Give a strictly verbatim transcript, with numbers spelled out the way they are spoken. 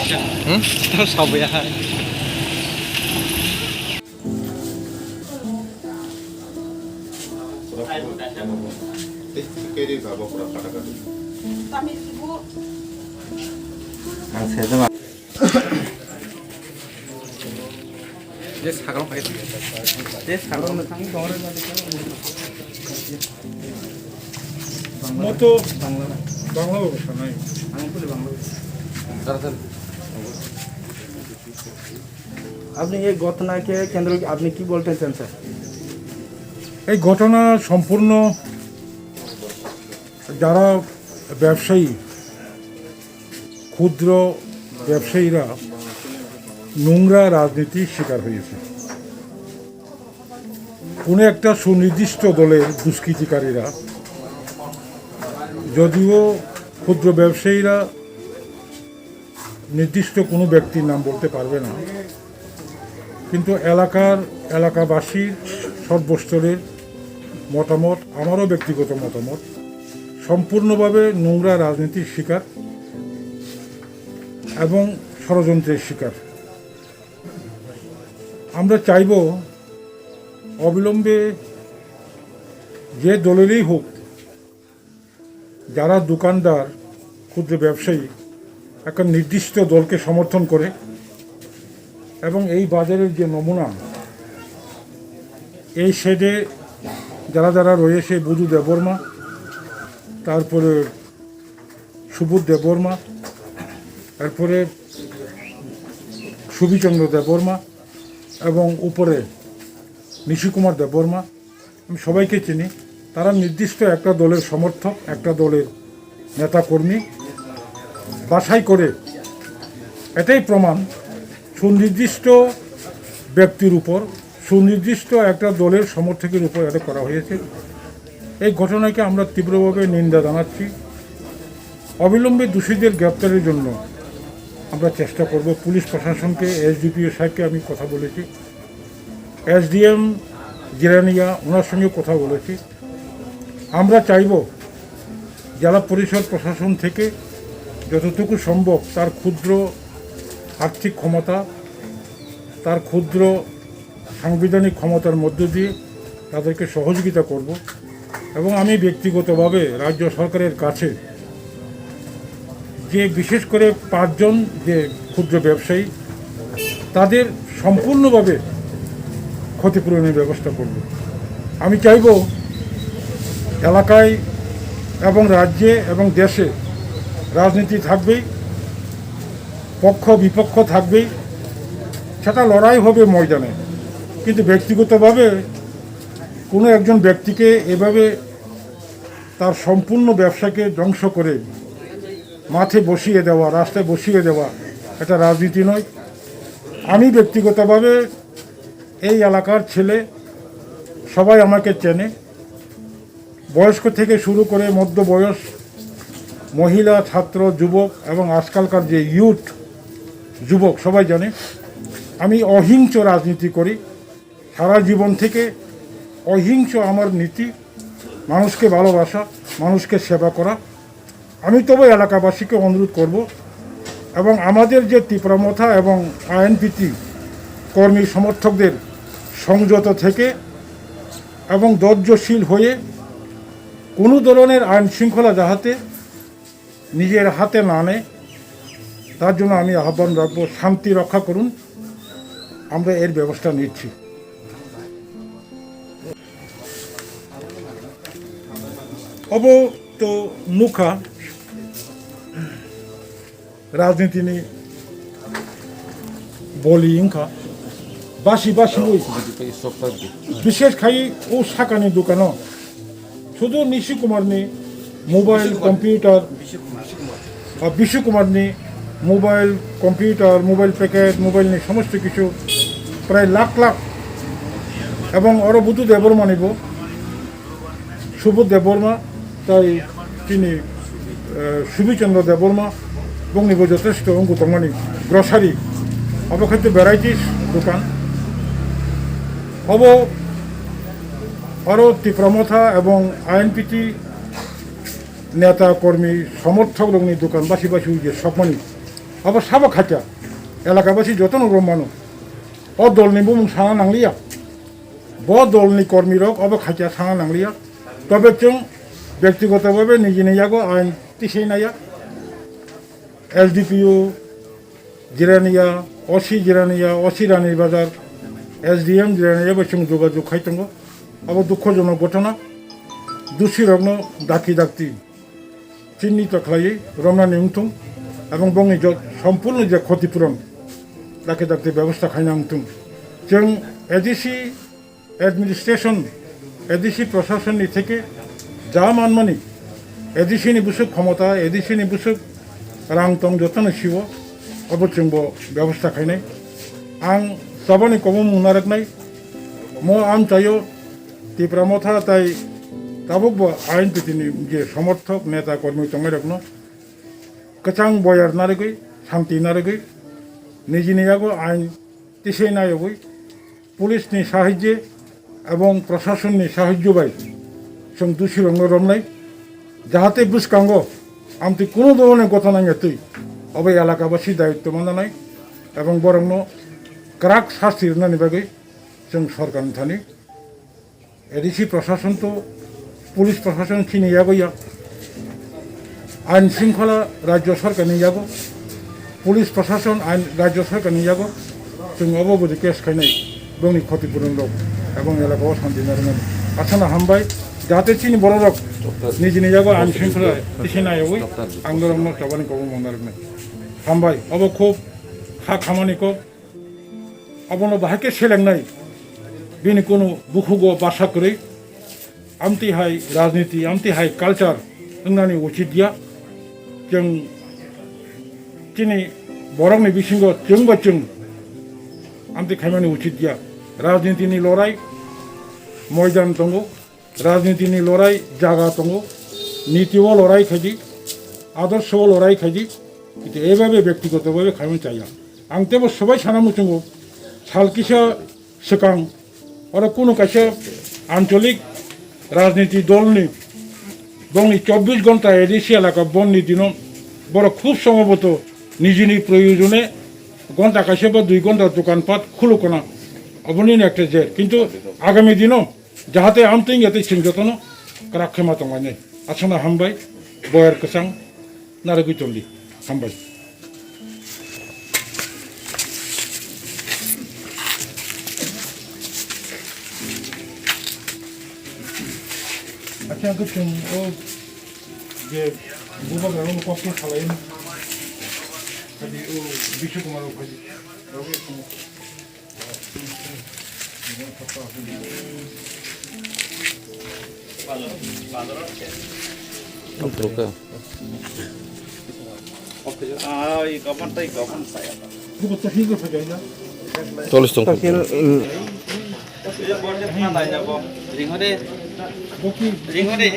Hmm? Tau sabuya hai. Mo to Bangla bai sanai. আপনি এই ঘটনাকে কেন্দ্র করে আপনি কি বলতে চান, স্যার? এই ঘটনা সম্পূর্ণ যারা ব্যবসায়ী, ক্ষুদ্র ব্যবসায়ীরা নোংরা রাজনীতির শিকার হয়েছে। কোনো একটা সুনির্দিষ্ট দলের দুষ্কৃতিকারীরা, যদিও ক্ষুদ্র ব্যবসায়ীরা নির্দিষ্ট কোনো ব্যক্তির নাম বলতে পারবে না, কিন্তু এলাকার, এলাকাবাসীর সর্বস্তরের মতামত, আমারও ব্যক্তিগত মতামত, সম্পূর্ণভাবে নোংরা রাজনীতির শিকার এবং ষড়যন্ত্রের শিকার। আমরা চাইব অবিলম্বে যে দলেরই হোক, যারা দোকানদার, ক্ষুদ্র ব্যবসায়ী একটা নির্দিষ্ট দলকে সমর্থন করে এবং এই বাজারের যে নমুনা, এই শেডে যারা যারা রয়েছে, বুধু দেববর্মা, তারপরে সুবোধ দেববর্মা, এরপরে সুবিচন্দ্র দেববর্মা এবং উপরে নিশিকুমার দেববর্মা, আমি সবাইকে চিনি। তারা নির্দিষ্ট একটা দলের সমর্থক, একটা দলের নেতাকর্মী বাছাই করে। এটাই প্রমাণ, সুনির্দিষ্ট ব্যক্তির উপর, সুনির্দিষ্ট একটা দলের সমর্থকের উপর এটা করা হয়েছে। এই ঘটনাকে আমরা তীব্রভাবে নিন্দা জানাচ্ছি। অবিলম্বে দোষীদের গ্রেপ্তারের জন্য আমরা চেষ্টা করব। পুলিশ প্রশাসনকে, এসডিপিও সাহেবকে আমি কথা বলেছি, এসডিএম জিরানিয়া, ওনার সঙ্গে কথা বলেছি। আমরা চাইব জেলা পরিষদ প্রশাসন থেকে যতটুকু সম্ভব তার ক্ষুদ্র আর্থিক ক্ষমতা, তার ক্ষুদ্র সাংবিধানিক ক্ষমতার মধ্য দিয়ে তাদেরকে সহযোগিতা করব। এবং আমি ব্যক্তিগতভাবে রাজ্য সরকারের কাছে যে বিশেষ করে পাঁচজন যে ক্ষুদ্র ব্যবসায়ী, তাদের সম্পূর্ণভাবে ক্ষতিপূরণের ব্যবস্থা করব। আমি চাইব এলাকায় এবং রাজ্যে এবং দেশে রাজনীতি থাকবেই, পক্ষ বিপক্ষ থাকবেই, সেটা লড়াই হবে ময়দানে, কিন্তু ব্যক্তিগতভাবে কোনো একজন ব্যক্তিকে এভাবে তার সম্পূর্ণ ব্যবসাকে ধ্বংস করে মাঠে বসিয়ে দেওয়া, রাস্তায় বসিয়ে দেওয়া, এটা রাজনীতি নয়। আমি ব্যক্তিগতভাবে এই এলাকার ছেলে, সবাই আমাকে চেনে, বয়স্ক থেকে শুরু করে মধ্য বয়স, মহিলা, ছাত্র, যুবক এবং আজকালকার যে ইউথ, যুবক সবাই জানে আমি অহিংস রাজনীতি করি। সারা জীবন থেকে অহিংস আমার নীতি, মানুষকে ভালোবাসা, মানুষকে সেবা করা। আমি তবে এলাকাবাসীকে অনুরোধ করব এবং আমাদের যে তিপ্রামথা এবং আইএনপিটি কর্মী সমর্থকদের সংযত থেকে এবং ধৈর্যশীল হয়ে কোনো ধরনের আইন শৃঙ্খলা যাহাতে নিজের হাতে না নেয়, তার জন্য আমি আহ্বান রাখবো, শান্তি রক্ষা করুন, আমরা এর ব্যবস্থা নিচ্ছি। Obo to nukha rajniti ni boli wngkha, basi basi wi. Bishesh khai o sakani dukano sudu Nishi Kumar ni mobile, computer, ah, Bishu Kumar ni mobile, computer, mobile packet, mobile ni somosto kichu prai lakh lakh, ebong oro Budhu Debbarma ni bo, Subodh Debbarma, tai tini, eh, Subichandra Debbarma, bongni bo jotesto wngkha tongmani grocery, abo khaito varieties dokan, abo aro Tipra Motha ebong I N P T neta, kormi, somorthok rokni dokan basi basi je sokmani. Abo sabo khacha, elakabasi jotono romano. O dolni bumung sana nangliya. Bo dolni kormirok obo khacha sana nangliya. Tobe chwng byaktigoto bhabe nijini yago ain tisai naiya. S D P O Jirania, O C Jirania, O C Rani Bazar, S D M Jirania bai chwng jogajog khai tongo. Abo dukhojonok ghotona. Dusirokno dakti dakti chinnito khlaiwi romnani wngthung, ebong bongni jo-, sompurno je khoti puron dakti dakti bebosta khaina wngthung. Chwng A D C administration, A D C prasasonni theke ja manmani, A D C ni bwswk khomota, A D C ni bwswk rang tong jotono siwo, obo chwngbo bebosta khainai. Ang tabani kobo mung narwknai, mo amchaio Tipra Motha tai tabukbo I N P T ni je somorthok neta kormi tongnai rokno kwchang boyar narwgwi, santi narwgwi, nijini yago ain tisai nayogwi, police ni sahajye ebong prasasonni sahajyo bai chwng dusirokno romnai, jahate bwskango amtwi kunu dhoronni ghotona wngya twi, obo elakabasi dayitto mananai ebong borokno kwrak sasti rwnani bagwi chwng sorkarni thani A D C prashason to, police prashason chini yago ya. Ain shringkhola rajyo sarkarni yago, police prashason ain rajyo sarkarni yago. Chwng obo bo request khainai, bongni khoti puron rok ebong elaka o shanti narwknani. Asana hambai, jate chini borok rok nijini yago ain shringkhola tisi naiwi ang norok no chabani kobo mung narwknai. Hambai, obo khub kha khamani kok. Abono bahai khe selengnai, bini kunu bukhugo basa kwrwi, amtwi hai rajniti, amtwi hai culture wngnani uchit ya. Chwng chini borokni bisingo chwng ba chwng amtwi khaimani uchit ya. Rajnitini lorai moidan tongo, rajnitini lorai jaga tongo, niti o lorai khaidi, adorsho o lorai khaidi, kintu ebabe byaktigoto babe khaimani chaya. Ang tebo sobai sana muchungo, sal kisa swkang, oro kunu kaisa ancholik rajniti dolni bongni chobbish ghonta A D C elaka bonni dino borok khub somboboto nijini proyojone ghonta kaisa ba dui ghonta dokan pat khulukona, oboni ekta jer. Kintu agami dino jahate amtwi wngya tei chwng jotono kwrak khe ma tonglainai. Aswkno hambai, boyar kwchang. Narwgwi tongdi. Hambai. Acha, ang khe chwng o je bubagra rokno kok khe khalai. Adi o Bishu Kumar rok phai di. Cholish tong. Ring hore. Ring hore.